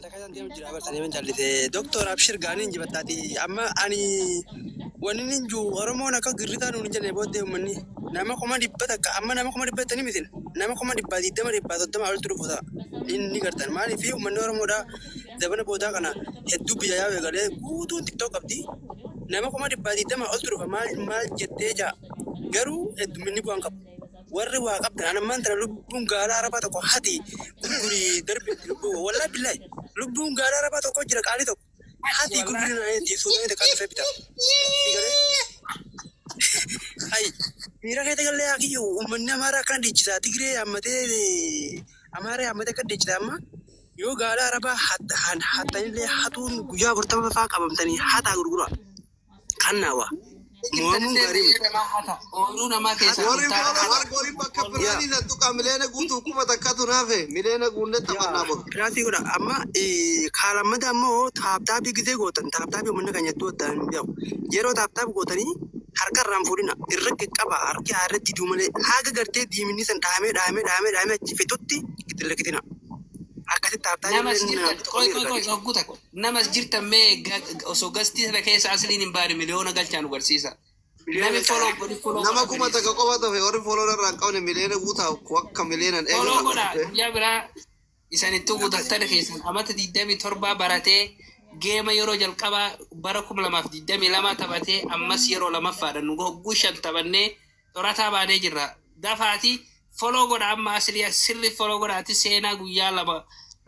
Takka deemu jira barsanii man jallise. Doktor Abshir gaanii injifattaati. Amma ani wanni inni jiru Oromoon akka girritaa nuun hin jenne booddee uummanni nama 100,000, amma nama 100,000 ni mitin, nama 120,000, 130 olitti dhufu ta'a. Inni gartan maaliif uummanni Oromoodhaa zabana boodaa kana hedduu biyya yaa'u eegalee guutuun TikTok qabdi. Nama 120,000 oltu dhufa, maal maal jettee jaa, garuu hedduminni bu'aan qabu. Warri waa qabdan, an ammaan tana lubbuun gaala arabaa tokko hati gurgurii darbi, lubbuu, wallahi billahi, lubbuun gaala arabaa tokko jira, qaalii tokko hati gurgurii na itti suudanii takkaa dhufee bita. Si galee? Hay miira keessa galee haa kiyyu, uummanni Amaaraa akkana dhiichisa, Tigree hammatee, Amaaraa hammatee akka dhiichisa. Amma yoo gaala arabaa hattanillee hatuun guyyaa 40 faa qabamtanii hataa gurguraa. Kannaa mo'amuun gaarii miti. Ooyiruu namaa keessaa Warri kuntaala hata. warri bakka biraanii san tuqaa, miliyoona guutuu 1000tu naafe, miliyoona guunnee taphannaa boru. Kiraasii godha amma kaalammata ammoo tap tapii gisee gootan, tap tapii uummanni keenya hedduu addaan hin beeku. Yeroo tap tap gootanii harka irraan fuudhina, irra qaqqaba, harki haa irratti diduu malee haga gartee diiminni san dhahamee dhahamee dhahamee dhahamee achi fixutti itti lakkisina. Akkasitti tap tapii Namas illee jirtan tokko qoy ni qoy qoy argatu. hogguu takka namas jirtan mee osoo gastii sana keessa asliin hin baane miliyoona galchaa nu barsiisa. Miliyoona Nami galchaa. follow godhi, follow Nama godha kuma please. takka qofa tafe, warri follow irraa hin qabne miliyoona guutaa akka miliyoonan Follow eegatan godha. dhufe. Guyyaa biraa isanittuu daktara keessan amata 27 baratee geema yeroo jalqabaa bara 2022 taphatee, ammas yeroo lamaffaadha nu hogguu shan taphannee xorataa baanee jirra. Dafaati follow godha, amma aslii sirri follow godhaati, seenaa guyyaa lama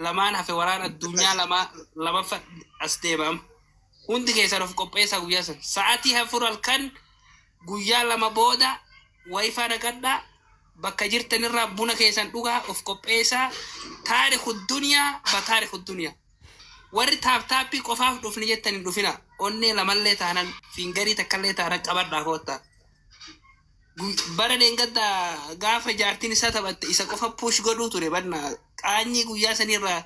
lamaan hafe waraan addunyaa lama lamaffa as deema amma. Hundi keessan of qopheessaa, guyyaa san sa'aatii 4 halkan guyyaa 2 booda WiFi naqadhaa, bakka jirtanirraa buna keessan dhugaa, of qopheessaa. Taariku duniyaa ba taariku duniyaa. Warri tap tapii qofaaf dhufne jettan hin dhufina, onnee lamallee taanan, fingerii takkallee taanan qabadhaa koottaa. Bara dheengadda gaafa jaartiin isaa taphatte isa qofa push godhuu ture, banna qaanyii guyyaa sanirraa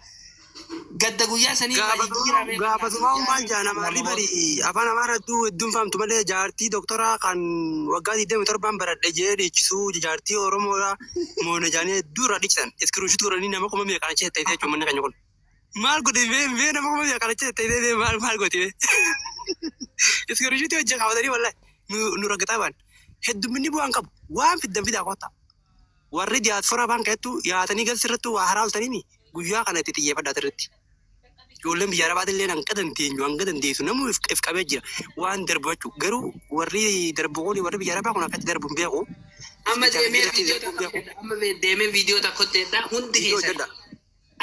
gadda guyyaa sanirraa jijjiiramee. Gaafasumaa maal jaan, Amaarri bari afaan Amaaraa hedduu hedduun fahamtu malee, jaartii doktoraa kan waggaa 27n baradhe jee dhiichisuu, jaartii Oromoodhaa moona jaanii hedduu irraa dhiichisan. Screenshot godhanii nama kuma meeqaan achi ta'e jechuun manni keenya kun. Maal godhe bee bee, nama kuma meeqaan achi ta'e bee, maal maal godhe bee. Screenshot hojii kaawwatanii wallahi nu raggataa ba'an. Heddumminni bu'aan qabu, waan fiddan fidaa kottaa. Warri diyaaspooraa afaan keessattuu yaatanii galsirrattuu waa haraa oltanii guyyaa kana itti xiyyeeffadhaa sirriitti. Ijoolleen biyya Arabaatillee hanga dandeenyu, hanga dandeessu namuu if qabee jira waan darbu jechuudha. Garuu warri darbu kun, warri biyya Arabaa kun akkatti darbu hin beeku. Amma deemee Irratti viidiyoo darbu hin takka beeku. hojjedha. Amma deemee viidiyoo takka hojjedha hundi Viidiyoo keessan. hojjedha.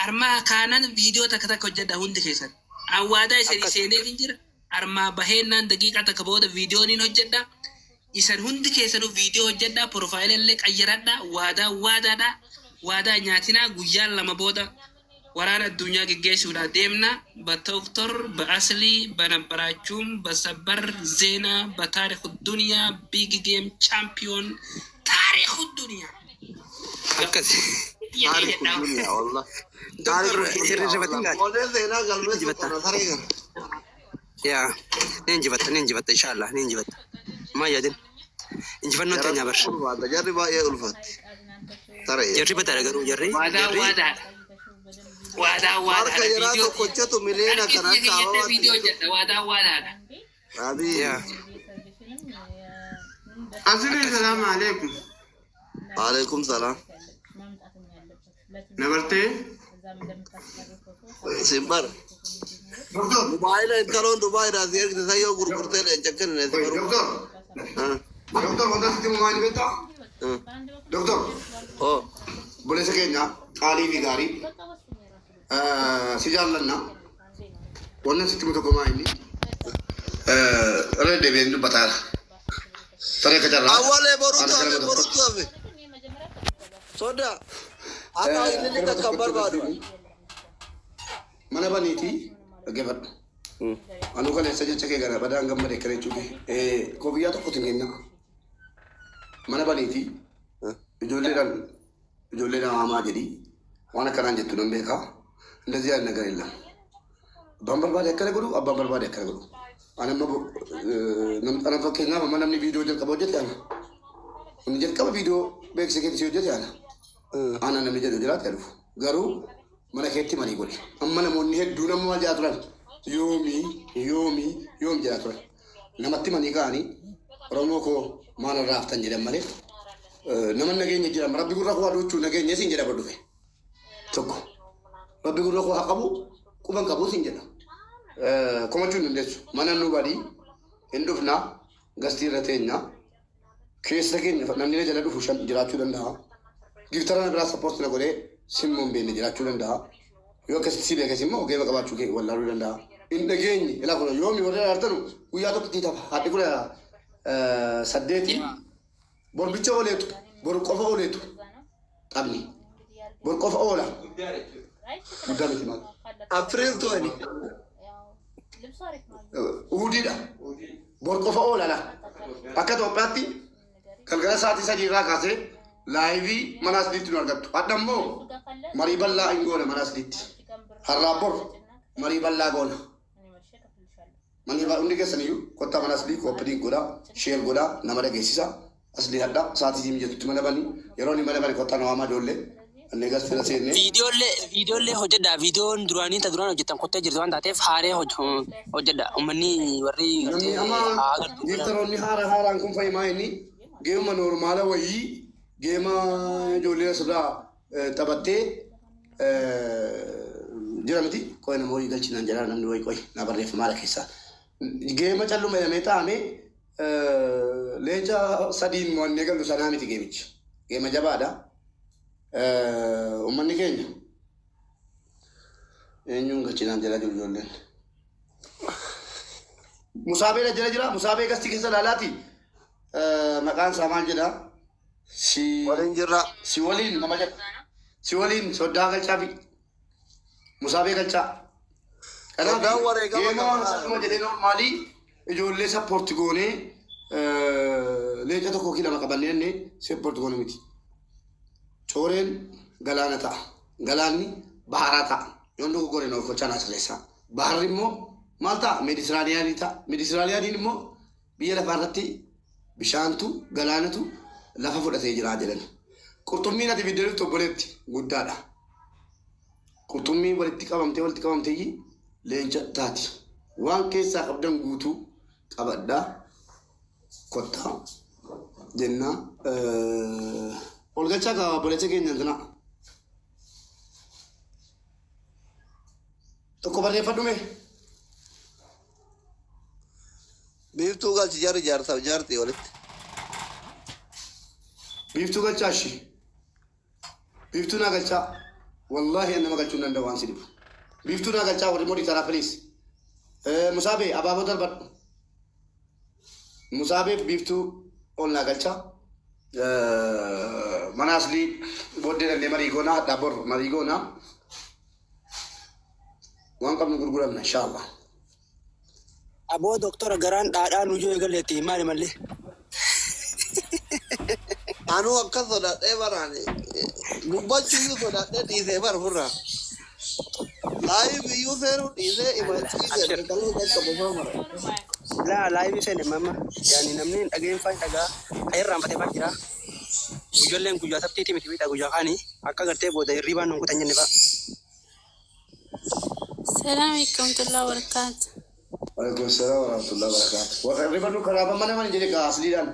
Armaa kaanan viidiyoo takka takka hojjedha hundi keessan. Awwaadaa isanii Akkas. seeneetiin jira. Armaa baheennaan daqiiqaa takka booda viidiyoo niin hojjedha. Isan hundi keessanuu viidiyoo hojjedha. Profile illee qayyaradha. Waadaa waadaadha. Waadaa nyaatinaa, guyyaan 2 booda waraana addunyaa geggeessuudha deemna. በዶክተር በአስሊ በነበራችሁም በሰበር ዜና በታሪክ ዱንያ big game champion ታሪክ ዱንያ። Akkas. Taariku duniyaa wallah. Doktor Taariku duniyaa hirrifatin wallah. gaari. Qoodee seenaa galmeessuu Injifatta. qabna saree kana. Yaa ni injifatta, ni injifatta, inshallah ni injifatta. Maa yaadin, injifannoon teenya bar. Jarri ulfaata, jarri baay'ee ulfaatti. Saree. Jarri bataadha garuu jarri waadaa jarri waadaadha, waadaa Harka waadaadha. jaraa Viidiyoo tokkochatu miliyoona harki kana kiyya akka kiyyadda ababaatti. viidiyoo hojjedha, waadaa waadaadha. Abii. Yaa. Asili, salaamu alaikum. Alaikum salaam. Nabartee? Simbar. Doktor. Mobaayila intaloon Dubaay irraa si ergite sayyoo gurgurtee leenca kennine si Oi, baruu. doktor. Doktor, wanta sitti maali beektaa? Doktor, Oh. obboleessa keenya qaalii fi gaarii si jaallanna. Wannan sitti himu tokko maa inni? Irra deebi'een dubbataara. Saree akka carraa. Awwalee borutu Ana hafe, gara borutu hafe. Soda. Akka inni Gara takka hin tokkotti barbaadu. Mana baniitii dhaggeeffadhu. Anuu kaleessa jecha kee gara badaan gammade akkana jechuu kee. Koofiyyaa tokkotu hin kenna. Mana baniitii ijoolleedhaan ijoolleedhaan hamaa jedhii waan akkanaan jettu nan beekaa. እንደዚህ አይነት ነገር የለም። Abbaan barbaade akkana godhu, abbaan barbaade akkana godhu. Ani amma ana fakkeenyaaf amma namni viidiyoo jalqaba hojjete ana. Namni jalqaba viidiyoo beeksisa keessi hojjete ana. Ana namni jedhu jiraate dhufu. Garuu Mana keetti marii godhi. Amma namoonni hedduun amma maal jedhaa turan? Yoomii, yoomii, yoom jedhaa turan. Namatti manii ka'anii Oromoo koo maal irraa haftan jedhan malee nama nageenya jedhama. Rabbi gurra koo haduuchuu nageenya siin jedha dhufe. Tokko. Rabbi gurra koo haa qabu quban qabu siin jedha. Komachuu hin dandeessu. Mana nu badii hin dhufnaa gastii irra teenya. Keessa keenya namni na jala dhufu shan jiraachuu danda'a. Giftara na biraa support na godhee simmoo hin beekne jiraachuu danda'a. Yoo akkasitti si beekes immoo geema qabaachuu kee wallaaluu danda'a. Hin dhageenye ilaa kun yoomi warra artanu guyyaa tokkotti tapha haadhi 18 bor bicha ooleetu bor qofa ooleetu taphni bor qofa oola guddaa miti maal. April 20. Uhudiidha. Bor qofa oola la. Akka Itoophiyaatti galgala sa'aatii 3 irraa kaasee live mana asliitti nu argattu. Hadha immoo marii bal'aa hin goona mana asliitti. Har'aa bor marii bal'aa goona. Manni hundi keessan iyyuu kottaa mana aslii copy link godhaa, share godhaa, nama dhageessisa. Aslii hadha sa'aatii mijatutti mana bani. Yeroo inni mana bani kottaa na waamaa ijoollee. Annee gastira seennee. Viidiyoollee hojjedha. Viidiyoon duraanii ta duraan hojjettan kottee jirti waan taateef haaree hojjedha. Uummanni warri Namni gartee amma haa agartu. giiftaroonni haara haaraan kun fa'imaa inni geema noormaala wayii geema ijoollee asirraa taphattee jira miti. Qoy nama wayii galchinaan jedhaa namni wayii qoy naa barreeffamaadha keessaa. Geema calluma jedhamee taa'ame leenca sadiin mo'annee gallu sanaa miti geemichi. Geema jabaadha. Uummanni keenya eenyuun galchinaan jedhaa jiru ijoolleen. Musaabee jala jira. Musaabee gastii keessa ilaalaati. Maqaan isaa maal jedha? Si Waliin jirra. Si waliin nama jedha. Si waliin soddaa galchaa fi Musaabee galchaa. Kanaaf Soddaan wareegama geema qaba. calluma jedhee noormaalii ijoollee support goonee leenca tokko yookiin lama qabannee jennee support goone miti. Cooreen galaana ta'a. Galaanni baharaa ta'a. Yoon dogoggore na oolchaa naa sirreessaa. Baharri immoo maal ta'a? Meeditiraaniyaanii ta'a. Meeditiraaniyaaniin immoo biyya lafaa irratti bishaantu galaanatu lafa fudhatee jira jedhan. Qurxummiin ati fiddee dhuftu obboleetti guddaadha. Qurxummii walitti qabamtee walitti qabamtee leenca taati. Waan keessaa qabdan guutuu qabadhaa kottaa jennaa. Ol galchaa qaba obboleessa keenya intinaa. Tokko barreeffadhu mee. Biiftuu galchi jarri jaarsaaf jaartii walitti. Biiftuu galchaa ishii. Biiftuu naa galchaa. Wallaahi ani nama galchuu hin danda'u waan si dhibu. Biiftuu naa galchaa warri moditaraa please. Musaabee abaaboo darbadhu. Musaabeef biiftuu ol naa galchaa. Mana aslii booddee dhannee marii goonaa hadhaa bor marii goonaa. Waan qabnu gurguramna inshaallah. Aboo doktora garaan dhaadhaa nu joo eegalleetti maali mallee. Anuu akka sodaadhee baraan dubbachuu iyyuu sodaadhee dhiisee bara furraa. Live iyyuu seenuu dhiisee ima ciisee kalee qaqqabu faa mara. Laa live seene mamma yaani namni hin dhageen faa hin dhagaa kan irraanfatee faa jira. Ijoolleen guyyaa sabtiiti miti beektaa guyyaa kaanii akka gartee booda hirribaan nu kutan jenne faa. Salaam alaikum warahmatullahi wabarakatuh. Waalaikum salaam warahmatullahi wabarakatuh. Warra rifannu karaa mana mana jedhe kaa asliidhaan.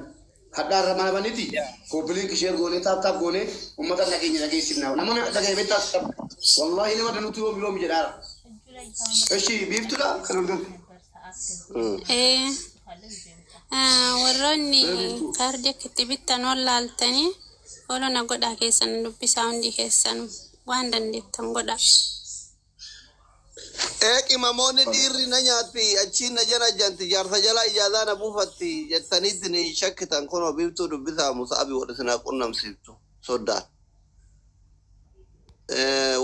Hadhaa irra mana baniti. Copy link share goonee tap tap goonee uummata dhageenya dhageessifna. Nama meeqa dhagaye beektaa as qaba. Wallaahi nama danuutu yoomi yoomi jedhaara. Eshi biiftuudha kan ol galte. Warroonni kaardii akka itti bittan ol laaltanii follow na godhaa keessan dubbisaa hundi keessan waan dandeettan godhaa. Ee qimamoonni dhiirri na nyaatti achiin na jala janti jaarsa jala ijaazaa na buufatti jettaniitti ni shakkitan kunoo biiftuu dubbisaa musaabi wal isinaa qunnamsiiftu soddaan.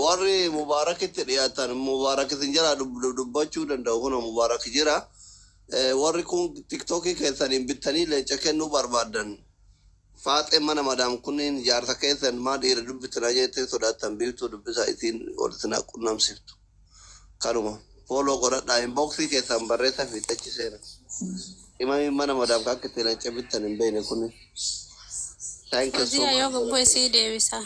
Warri mubaarakitti dhiyaatan mubaarak isin jalaa dubbachuu danda'u kunoo mubaarak jira. Warri kun tiktookii keessaniin bittanii leenca kennuu barbaadan faaxee mana madaam kunniin jaarsa keessan maa dhiira dubbitina jettee sodaattan biiftuu dubbisaa isiin wal isinaa qunnamsiiftu. Kanuma follow godhadhaa inboxii keessan barreessa fi tachi seena. Imamiin mana madaam akka itti leenca bittan hin beekne kunniin. Thank you so Hojii yoo much. gubboo isii deebisa.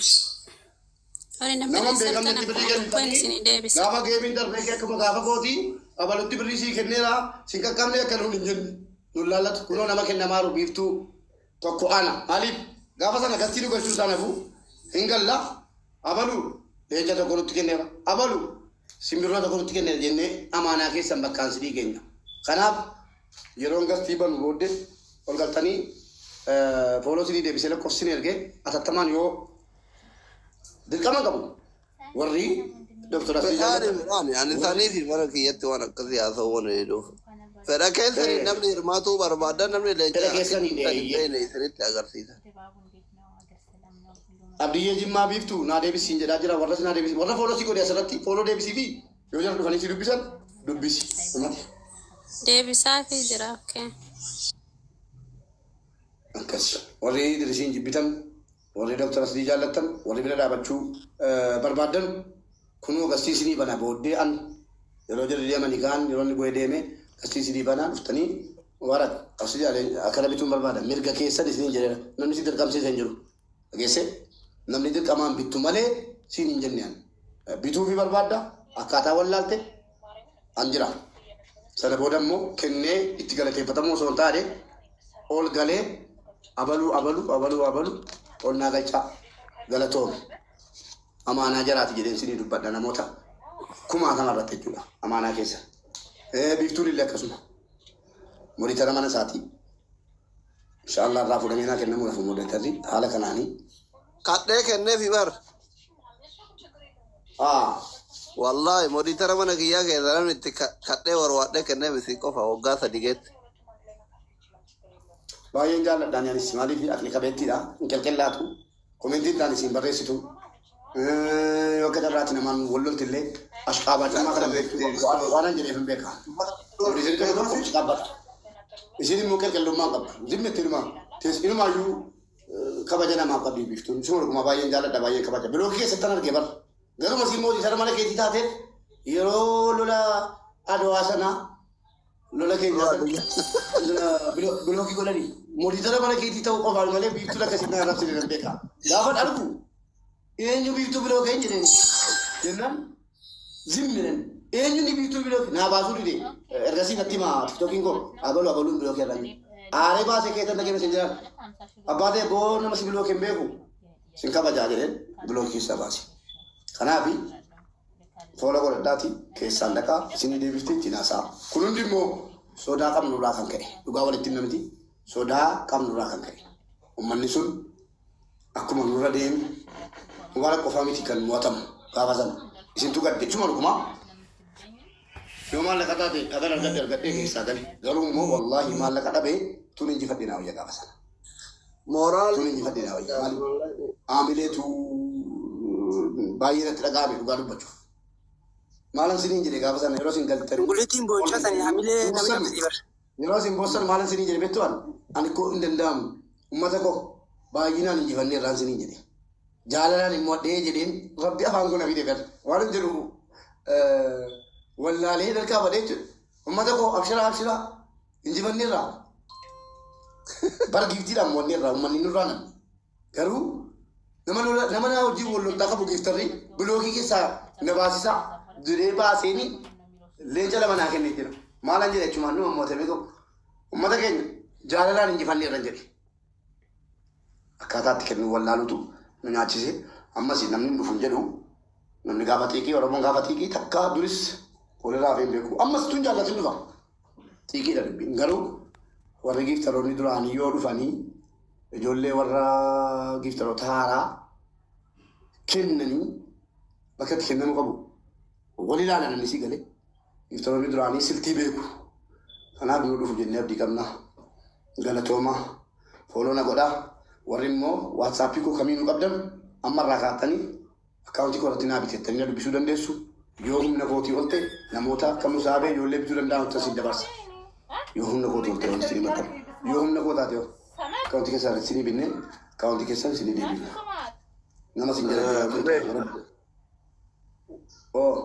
Warri na Nama hin barreessartan beekamnetti birrii akkuma tokkoon kennitanii isinii deebisa. gaafa geemiin darbee kee akkuma gaafa gootii abalutti birrii sii kenneera sin qaqqabne akka nuun hin jenne nun laallatu kunoo nama kennamaaru biiftuu tokko ana maaliif gaafa sana gastii nu galchuu isaan hafu hin galla abalu leenca tokko nutti kenneera abalu simbirroo tokko nutti kenneera jennee amaanaa keessan bakkaan sidii keenya kanaaf yeroon gastii banu booddee ol galtanii follow sinii deebisee lakkoofsi ergee atattamaan yoo dirqama qabu warri doktora Asii Fedhaani jaallatan fedhaani ani isaanii fi mana kiyyatti waan akkasii haasawuu waan hedduuf. Fedha keessanii namni hirmaatuu barbaadan namni leenca fedha akka keessanii hin eeyyee beekne isinitti agarsiisa. Abdiyyee Jimmaa biiftuu naa deebisiin jedhaa jira warras naa deebisi warra follow si godhe asirratti follow deebisii fi yoo jara dhufanii si dubbisan dubbisi dhumate Deebisaafii jira okay. Akkas warri dirisiin jibbitan warri doktora Asii jaallattan warri bira dhaabachuu barbaaddan kunoo gastii isinii bana booddee an yeroo jarri deemanii kaan yeroo inni bu'ee deeme gastii isinii banaa dhuftanii warra asii akkana bituun barbaada mirga keessan isiniin jedheera namni si dirqamsiisa hin jiru dhageesse namni dirqamaan bittu malee siin hin jenne an bituufi barbaadda akkaataa wallaalte an jira sana booda immoo kennee itti galateeffatamuu osoo hin taane ol galee abaluu abaluu abaluu abaluu ol naa galchaa galatoome amaanaa jaraati jedheen sinii dubbadha namoota kumaatama irratti jechuudha amaanaa keessa. Biiftuun illee akkasuma monitor mana isaatii inshaallah irraa fuudhamee naa kennamuudhaaf monitorri haala kanaanii. Kadhee kenneefi bar. Wallaahi monitor mana kiyyaa keessa namni itti kadhee warwaadhee kenneef isii qofa waggaa sadi geetti. Baay'een jaalladhaan anis maaliif aqli qabeettiidha hin qelqellaatu commentiin taan isiin barreessitu yoo akka carraatti namaan wal lolti illee ashqaabaa kana beektu waan an jedheef hin beeka. Isin tokko tokko ashqaabata. Isin immoo qelqellummaa qabdu. Zimmetti inumaa inumaayyuu kabaja namaaf qabdi biiftuun. Isuma dhuguma baay'een jaalladha baay'een kabaja. Blockii keessatti an arge bara. Garuma siin mootii sana mana keetii taateef yeroo lola Adawaa sanaa lola keenya sana blockii godhanii monitor mana keetii ta'uu qofaan malee biiftuun akkasiin na arrabsine nan beeka. Gaafan argu eenyu biiftuu blockee hin jedheen jennaan zimminan eenyu ni biiftuu blockee naa baasuu dide ergasii natti himaa TikTokiin koo abalu abaluun blockee irraa jiru. Aaree baasee keessan dhagee sin jiraan abbaa ta'e boo nama si blockee hin beeku sin kabajaa jedheen blockii keessaa baase. Kanaafi follow godhadhaati keessaan dhaqaa isinii deebiftee ittiin haasa'a. Kun hundi immoo sodaa qabnurraa kan ka'e dhugaa walitti himna miti sodaa qabnurraa kan ka'e uummanni sun akkuma nurra deeme Mubaarak qofaa miti kan mo'atamu gaafa sana isintu gadde chuma dhugumaa yoo maallaqa taate kagan argadhe argadhee keessaa gale garuu immoo wallaahi maallaqa dhabee tun injifadhe naa wayya gaafa sana Mooraal tun injifadhe naa wayya maali aamileetu baay'ee natti dhaga'ame dhugaa dubbachuuf maalan siniin jedhe gaafa sana yeroo isin galtanii Gulittiin boo'ichaa sanii hamilee nama boossan cabsiti bar. yeroo isin boossan maalan siniin jedhe beektu an ani koo hin danda'amu ummata koo baay'inaan injifannee irraan siniin jedhe jaalalaan immoo adhee jedheen rabbi afaan kun fide gar waan hin jedhu wallaalee darkaa badee jechuudha ummata koo abshiraa abshiraa injifanneerraa bar giiftiidhaan mo'anneerraa ummanni nurraa namni garuu nama lola nama naa hojii wal loltaa qabu gifterri blockii keessaa na baasisaa jedhee baaseeni leenca lama naa kennee jira maalan jedhe jechumaan numa mo'atamee tokko ummata keenya jaalalaan injifanneerra jedhe akkaataatti kennu wallaalutu nu nyaachise ammas namni hin dhufu hin jedhu namni gaafa xiiqii oromoon gaafa xiiqii takka duris walirraa hafee hin beeku ammas tun jaallatin dhufa xiiqiidha dubbiin garuu warri gifteroonni duraanii yoo dhufanii ijoollee warra gifteroota haaraa kennanii bakka itti kennamuu qabu wal ilaalan inni si galee gifteroonni duraanii siltii beeku kanaaf nu dhufu jennee abdii qabna galatooma follow na godhaa warri immoo WhatsAppii koo kamii nu qabdan amma irraa kaattanii accountii koo irratti naa biteettanii na dubbisuu dandeessu yoo humna kootii ol ta'e namoota akka musaabee ijoollee bituu danda'an isin dabarsa yoo humna kootii ol ta'e wanti isin himattan yoo humna koo taate accountii keessan irratti isinii binne accountii keessan isinii deebifna nama isin jala jiraatu oo.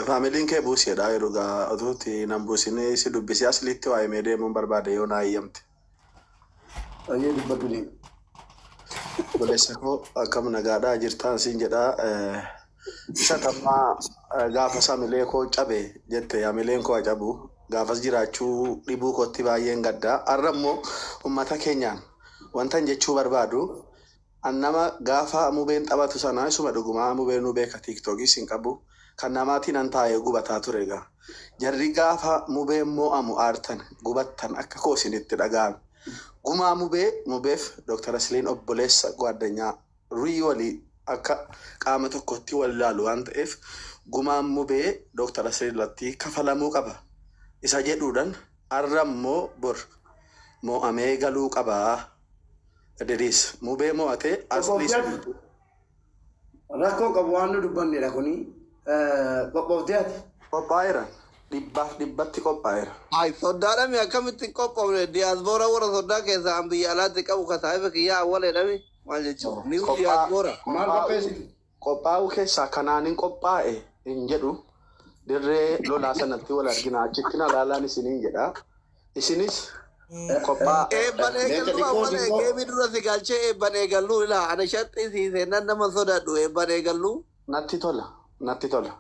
Familyn kee buuseedha yeroo gaa otuutti nan buusinee si dubbisee asliitti waa himee deemuun barbaade yoo naa eeyyamte. Baay'ee dubbadhu deema. Obboleessa koo, akkam nagaadhaa jirtaan siin jedhaa. Isa tammaa gaafa samilee koo cabe jette, hamileen koo cabu gaafas jiraachuu dhibuu kootti baay'een gaddaa. Har'a immoo uummata keenyaan wantan jechuu barbaadu, an nama gaafa mubeen taphatu sana isuma dhugumaa mubeen nu beeka, TikTokis hin qabu, kan namaatiin an taa'ee gubataa ture egaa. Jarri gaafa mubeen mo'amu aartan gubattan akka koo isinitti dhaga'ame. Gumaa mubee mubeef Dr. Asliin obboleessa gwaaddanyaa ruyi walii akka qaama tokkotti wal ilaalu waan ta'eef, gumaan mubee Dr. Asliin irratti kafalamuu qaba. Isa jedhuudhaan har'a immoo bor mo'amee galuu qaba. Idris mubee mo'atee Asliis Qophoofteeti. Rakkoo qabu waan nu dubbannedha kuni. Qophooftee ati. Qophaa'eera. Dhibbaaf dhibbatti qophaa'eera. Ay, soddaadhami akkamitti hin qophoofne? Diyaasboora warra soddaa keessaa an biyya alaatti qabu ka saahiba kiyyaa awwaleedhami maal jechuun ni diyaasboora. Maal qopheessitu? Qophaa'uu keessaa kanaan hin qophaa'e hin jedhu, dirree lolaa sanatti wal argina, achitti na laalaan isiniin jedha. Isinis qophaa. Eebban Leenca eegalluu xiqqoo awwalee xiqqoo. Geemii dura si galchee eebban eegalluu ilaa ana shaxxii siiseennan nama sodaadhu eebban eegalluu. Natti tola, natti tola.